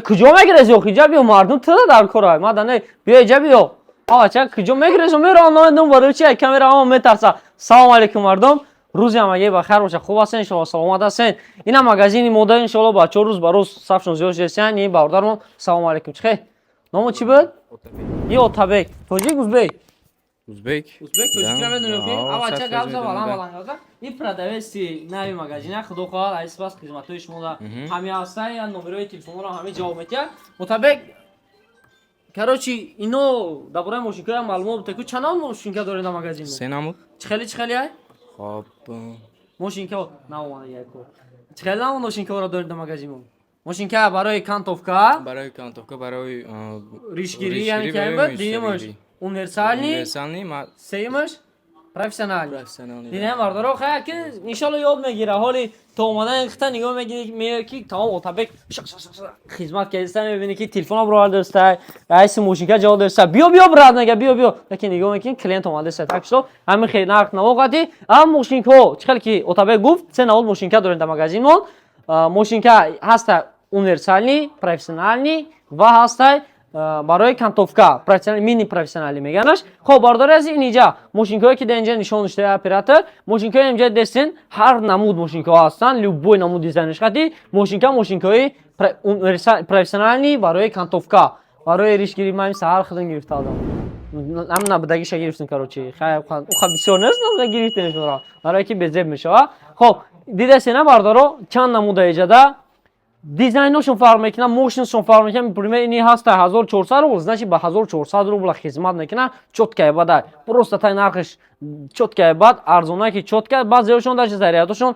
Куҷо мегирези охи? Иҷа биё, мардум туда дар кора. Ма да не, биё, иҷа биё. Авача, куҷо мегирези? Меравам, намедонам барои чи камера ҳама метарса. Салом алейкум, мардум. Рӯзи ҳамагӣ ба хайр боша. Хуб ҳастен, иншоалло, саломат ҳастен. Ина магазини мода, иншоалло, бачаҳо рӯз ба рӯз сафшон зиёд шудастиян. Ин бародармон, салом алейкум. Чӣ хел? Номо чӣ буд? И Отабек. Тоҷик, узбек? Узбек. Узбек, тоҷик намедонем ки. Да, Авача, сад гап за, фоиз баланд медонам, баланд гап за. Ин продавеци нави магазина, худо хоҳад, аз сипас хизматҳои шумо да ҳами ҳаста, я номерои телефонро ҳами ҷавоб метиҳад. Отабек, короче, ино дар бораи мошинкаям маълумот буда ку, чанд навъ мошинка доред дар магазин? Се намуд. Чӣ хели, чӣ хели ай? Хоб. Мошинка наомада яко. Чӣ хели навъ мошинкаро доред дар магазинмон? Мошинка барои кантовка, Барои кантовка, барои ришгирӣ, яъне ки ай буд, дуюмаш универсальный, Универсальный, ма сеюмаш профессиональный. Профессиональный. Дидем, бардоро, хая ки иншолло ёд мегира. Ҳоли то омадан хита нигоҳ мегири, меояд ки тамом Отабек шақ шақ шақ шақ хизмат кардиста, мебини ки телефона бировардаста, раиси мошинка ҷавоб додаста. Биё, биё, брат, мега, биё, биё. Лекин нигоҳ мекунӣ, клиент омадаста. Так что ҳамин хел нарх навоқати. Ам мошинкаҳо, чӣ хеле ки Отабек гуфт, се навъ мошинка дорем дар магазинмон. Мошинка ҳаста универсальный, профессиональный ва ҳаста барои кантовка, профессионал, мини профессионалӣ меганаш. Хоб, бардори аз ин, иҷа мошинкаҳое ки дар инҷа нишон шуда оператор, мошинкаҳои инҷа дестен, ҳар намуд мошинкаҳо ҳастанд, любой намуд дизайнаш қати мошинка, мошинкаҳои профессиональный барои кантовка, барои ришгирӣ. Ман саҳар худам гирифта будам, ҳам набудагиша гирифтем. Короче, уха бисёр нест, гирифтем шуморо, барое ки безеб мешава. Хоб, дидасена, бардоро, чанд намуда иҷада дизайношон фарқ мекунад, мошинашон фарқ мекунад. Например, ини ҳаста 1400 рубл, значит, ба 1400 рубла хизмат мекунад. Чёткая бада, просто тай нархиш чёткая бад, арзона ки чётка. Баъзеошон даже зарядошон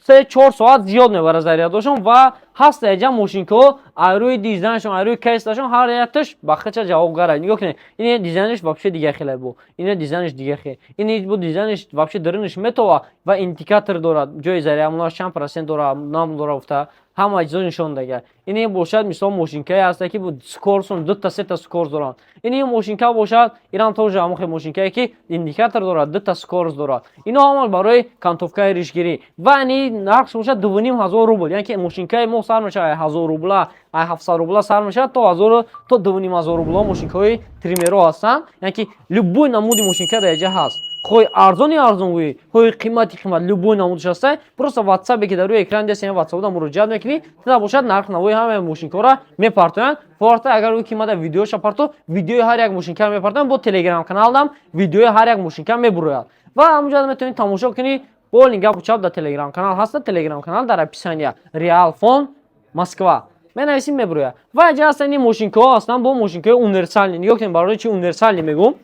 3-4 соат зиёд мебарад зарядошон. Ва ҳаста эҷа мошинкаҳо аз рӯи дизайншон, аз рӯи качествашон ҳар якташ ба хича ҷавобгар. Нигоҳ кунед, ин дизайнш вообще дига хеле бу, ин дизайнш дига хел, ин бу дизайнш вообще дарунаш метова ва индикатор дорад, ҷои зарядмонаш чанд процент дорад, нам дора гуфта, ҳама чизо нишон дага. Ин бошад, мисол, мошинкае ҳаста ки скоростон дута сета скорость доранд. Ин мошинка бошад, инам тоже ҳамон хел мошинкае ки индикатор дорад, дута скорость дорад. Ино ҳама барои кантовкаи ришгирӣ ва ини нархш бошад 2500 рубл. Яъне ки мошинкаи мо сар мешавад 1000 рубла, ай 700 рубла сар мешавад то ҳазору то 2500 рубла. Мошинкаҳои триммерҳо ҳастанд, яъне ки любой намуди мошинка дар инҷа ҳаст, хоҳи арзони арзон гӯӣ, хоҳи қимати қимат, любой намудаш ҳаста. Просто ватсапе ки дар рӯи экран дестем, ватсапда муроҷиат мекунӣ, тида бошад, нарх навои ҳамаи мошинкаҳоро мепартоянд. Форта агар ӯ ки мада видеоша парто, видеои ҳар як мошинкаро мепартоянд. Бо Телеграм каналдам видеои ҳар як мошинка мебурояд ва ҳамонҷо метавонӣ тамошо кунӣ. Полный гапу чап дар Телеграм канал ҳаста. Телеграм канал дар описания, Реал Фон Москва менависим, мебурояд. Ва инҷа ҳастанд ин мошинкаҳо, ҳастанд бо мошинкаҳои универсальный. Нигоҳ кунед, барои чи универсальный мегӯм,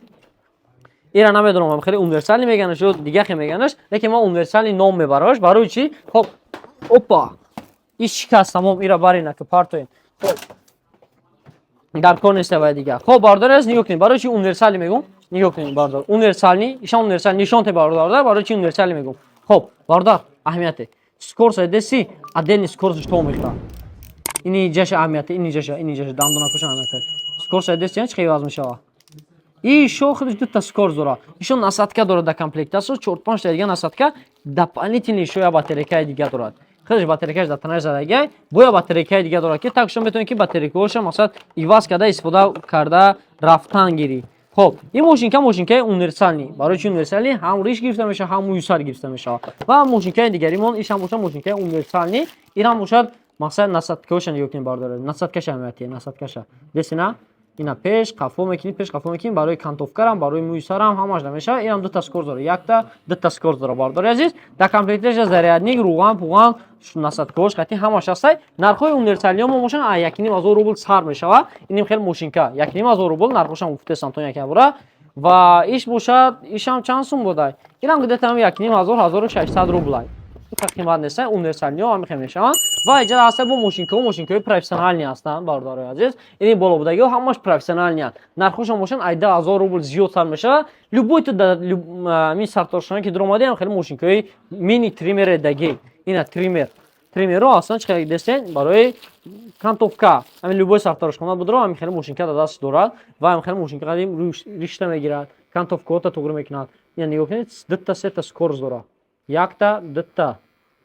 ира намедонам, хеле универсальный меганаш ё дигахе меганаш, лекин ман универсальный ном мебараш. Барои чӣ? Хоб, опа, иш шикаст, тамом, ира барина ки партоем, дар кор неста вай дига. Хоб, бародари аз, нигоҳ кунед, барои чи универсальный мегӯм. Нигоҳ кунед, бародар, универсальный, ишам универсальный нишон те, бародар, барои чи универсальный мегӯм. Хоб, бародар, аҳамияте скорость деси, отдельный скорость то мехӯрад. Ини ҷаша аҳамияте, ини ҷаша, ини ҷаша дандонакоша аҳамияте. Скорость деси чӣ иваз мешавад? Ишо худаш дута скорость дорад, ишо насадка дорад дар комплектасо, чор панҷта дига насадка дополнительный, ишо я батарейкаи дига дорад. Худаш батарейкаш дар танаш задагиай, боя батарейкаи дига дорад, ки так шумо метавонед ки батарейкаҳоша, мақсад, иваз карда, истифода карда рафтан гирӣ. Хоб, ин мошинка мошинкаи универсальный. Барои чи универсальный? Ҳам риш гирифта мешавад, ҳам мӯи сар гирифта мешавад. Ва мошинкаи дигаримон ишам бошад мошинкаи универсальный. Инам бошад, мақсад, насадкаҳоша нигоҳ кунед, бардоред, насадкаша аҳамияти насадкаша десина. Ина пеш қафо мекунӣ, пеш қафо мекунӣ, барои кантовкарам, барои мӯи сарам, ҳамаш намешавад. Инам дута скорость дорад, якта, дута скорость дорад. Бардори азиз, дар комплекташа зарядник, руған пуған, насадкаҳош қатӣ ҳамаш ҳастай. Нархҳои универсалиҳо мо бошанд, а 1500 рубл сар мешавад. Иним хеле мошинка 1500 рубл нархошам гуфтесам то якабора. Ва иш бошад, ишам чанд сум будай? Инам где-то ҳам 1500, 1600 рублай, қимат нест. Универсалниҳо ҳам хел мешаванд. Ва иҷа ҳаста бо мошинкаҳо, мошинкаҳои профессиональный ҳастанд, бародарои азиз. Ини боло будагиҳо ҳамаш профессиональныянд. Нархошон бошанд ай 10 000 рубл зиёд сар мешавад. Любой ту мин сартошхона ки дуромадӣ, ҳам хеле мошинкаҳои мини триммере даги. Ина триммер, триммерҳо ҳастанд, чӣ хеле дестен, барои кантовка. Ҳамин любой сартарошхона будро, ҳамин хеле мошинка дар даст дорад ва ҳамин хеле мошинка қадим ришта мегирад, кантовкаҳота туғри мекунад. Ина нигоҳ кунед, дута сета скорость дорад, якта, дута,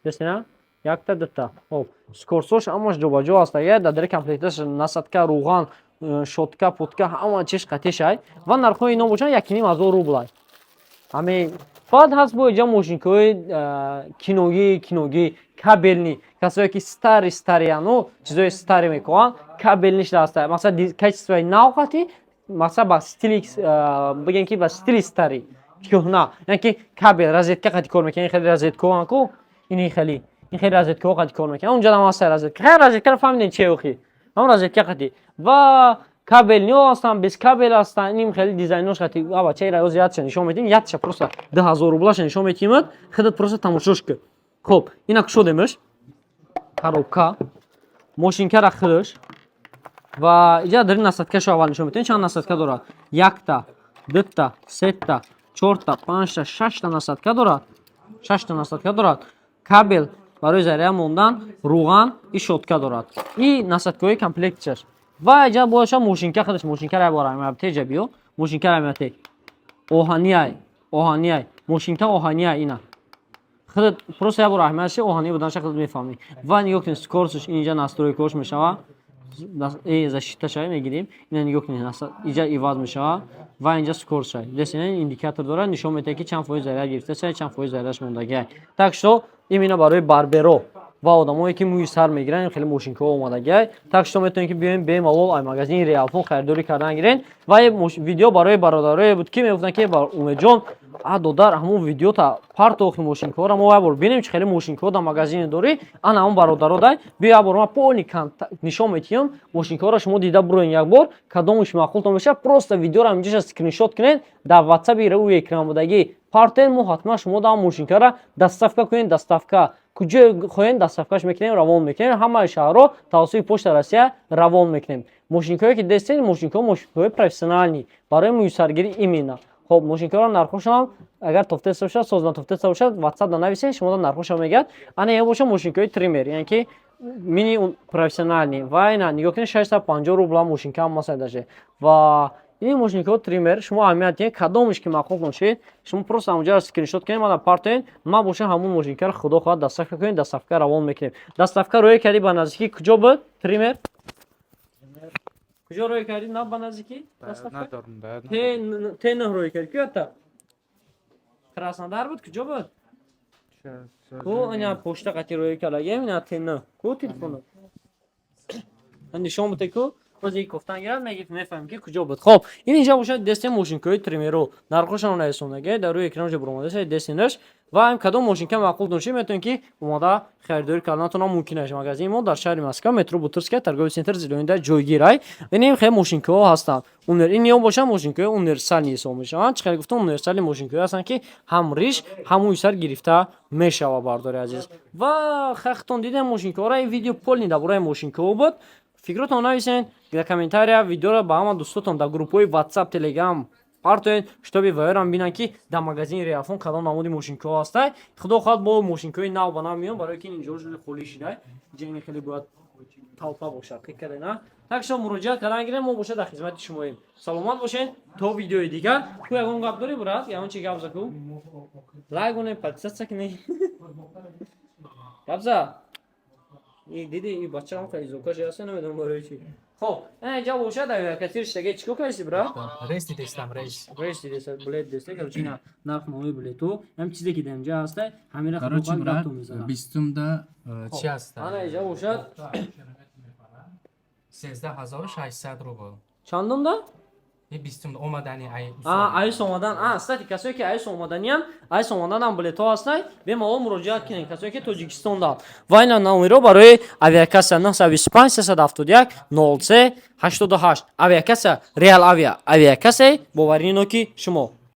дестена. Якта, дута. Хоб, скорсош ҳамаш ҷобаҷо аст. Я дар дари комплекташ насадка, руған, щётка, путка, ҳама чиз қатишай. Ва нархҳои ино бошанд 1,5 ҳазор рублай. Ҳамин баъд ҳаст бо иҷа мошинкаҳои киногӣ, кабельный. Касое ки старый, старыяну чизои старый мекунанд, кабельныйш даста. Масалан, качествои нав қати, масалан, ба стили, бигем ки ба стили старый, кӯҳна, яъне ки кабел, розетка қати кор мекунад. Ин хеле розеткаҳо ку, ини хеле, ин хеле розеткаҳо қати кор мекунад. Унҷа ҳам ҳаста розетка. Хай, розеткаро фаҳмидем чи охи. Ҳамон розетка қати. Ва кабельныйҳо ҳастанд, без кабел ҳастанд, ин хеле дизайнош қати. А бача, ира оз ядша нишон медиҳем, ядша просто 2000 рублаша нишон медиҳемад, худат просто тамошош кун. Хоб, ина кушодемаш. Коробка, мошинкара худаш ва иҷа дар насадкашо аввал нишон медиҳем, чанд насадка дорад. Якта, дута, сета, чорта, панҷта, шашта насадка дорад. Шашта насадка дорад. Кабел барои заряд мондан, руған и щётка дорад. И насадкаҳои комплектшаш. Ва иҷа боша мошинка худаш, мошинкара як бора теҷа биё, мошинкара меоте. Оҳанияй, оҳанияй, мошинка оҳанияй ина. Худат просто як бор аҳамиятши оҳанӣ буданша худат мефаҳмӣ. Ва нигоҳ кунед, скоростш инҷа настройкаош мешава. Защиташа мегирем. Ина нигоҳ кунед, иҷа иваз мешава ва инҷа скоростша. Десина индикатор дорад, нишон медиҳад, ки чанд фоиз заряд гирифта, чанд фоиз зарядаш мондагиай. Так что именно барои барберо ва одамое ки мӯи сар мегиранд, хеле мошинкаҳо омадагиай. Так что метавонед, ки биёем, бемалол ай магазини Реалфон харидорӣ кардан гирен. Ва видео барои бародарое буд, ки мегуфтанд, ки Умедҷон, а додар, ҳамон видеота партохи, мошинкаҳоро мо як бор бинем, чи хеле мошинкаҳо дар магазине дорӣ. Ана ҳамон бародаро дай, биё, як бор ма полный нишон медиҳам мошинкаҳоро, шумо дида буроен як бор, кадомаш маъқултон мешавад, просто видеоро ҳаминҷоша скриншот кунед, дар ватсаби рӯи экран будагӣ партоен, мо ҳатман шумо дар мошинкаро доставка кунем. Доставка куҷо хоҳем, доставкаш мекунем, равон мекунем. Ҳамаи шаҳрҳо тавассути Почта Россия равон мекунем. Мошинкаҳое ки дестед, мошинкаҳо мошинкаҳои профессиональный барои мӯйсаргирӣ именно. Хоб, мошинкаҳоро нархошонам агар тофтеста бошад, соз натофтеста бошад, ватсап да нависед, шумо нархошо мегӯяд. Ана я боша мошинкаҳои триммер, яъне ки мини профессиональный. Ва ина нигоҳ кунед, 650 рубла мошинка ҳам масалан даже. Ва ин мошинкаҳо триммер, шумо аҳамият диҳед, кадомеш ки маъқул бошед, шумо просто ҳамонҷоро скриншот кунед, мана партоед, ман боша ҳамон мошинкаро, худо хоҳад, доставка кунед, доставка равон мекунем. Доставка рӯя кардӣ, ба наздикӣ куҷо буд триммер? Куҷо рӯя кардӣ на ба наздикӣ доставка? Т9 рӯя кардӣ, ку ята? Краснодар буд, куҷо буд? Ку ина почта қати рӯя кардагем, ина Т9. Ку телефонат? Нишон буте ку? Боз кофтан гирад, мегифт, мефаҳмем, ки куҷо буд. Хоб, ин инҷа бошад десте мошинкаҳои триммеро. Нархошон нарасондагӣ, дар рӯи экран ҷо баромада дестинаш. Ва ҳам кадом мошинка маъқул дошед, метавонед, ки омода харидорӣ карданатон мумкин аст. Магазини мо дар шаҳри Москва, метро Бутырская, торговый центр Зелёный ҷойгир ай. Бинем, хеле мошинкаҳо ҳастанд. Ин ё бошанд мошинкаҳои универсальный ҳисоб мешаванд. Чӣ хеле гуфтам, универсальный мошинкаҳое ҳастанд, ки ҳам риш, ҳам мӯи сар гирифта мешавад, бардори азиз. Ва хахтон дидем мошинкаҳоро, ин видео полный дар бораи мошинкаҳо буд. Фикротон нависед дар комментария, видеоро ба ҳама дӯстотон дар группҳои WhatsApp, Telegram партоед, чтобы ваёрам бинанд, ки дар магазини Реалфон кадом намуди мошинкаҳо ҳастай. Худо хоҳад, бо мошинкаҳои нав ба нав меём, барое ки инҷо холӣ шидай, инҷа ин хеле бояд толпа бошад, фикр на. Так шо муроҷиат кардан гирем, мо бошад дар хизмати шумоем. Саломат бошед то видеои дигар. Ку ягон гап дорӣ, брат? Ягон чи гап за ку? Лайк кунед, подписаться кунед. Гап за. И диди, и бачаам хеле зукаш аст, намедонам барои чи. Хоб, инҷа бошад авиакассир шаге, чико кардӣ, брат? Рейс дидестам, рейс. Рейс дидеста, билет десте, короче, ина нарх нови билету, ҳам чизе ки дар инҷа ҳаста, ҳамира. Короче, брат, мезанад. 20-да чи ҳаст? Ана инҷа бошад. 13 600 рубл. Чандумда? И 20-умда омадани ай. Айс омадан. А, кстати, касое ки айс омаданиям, айс омаданам билетҳо ҳастанд, бемалол муроҷиат кунед, касое ки Тоҷикистонда. Ва ина номеро барои авиакасса: 925 371 03 88. Авиакасса Реал Авиа, авиакассаи боварино ки шумо.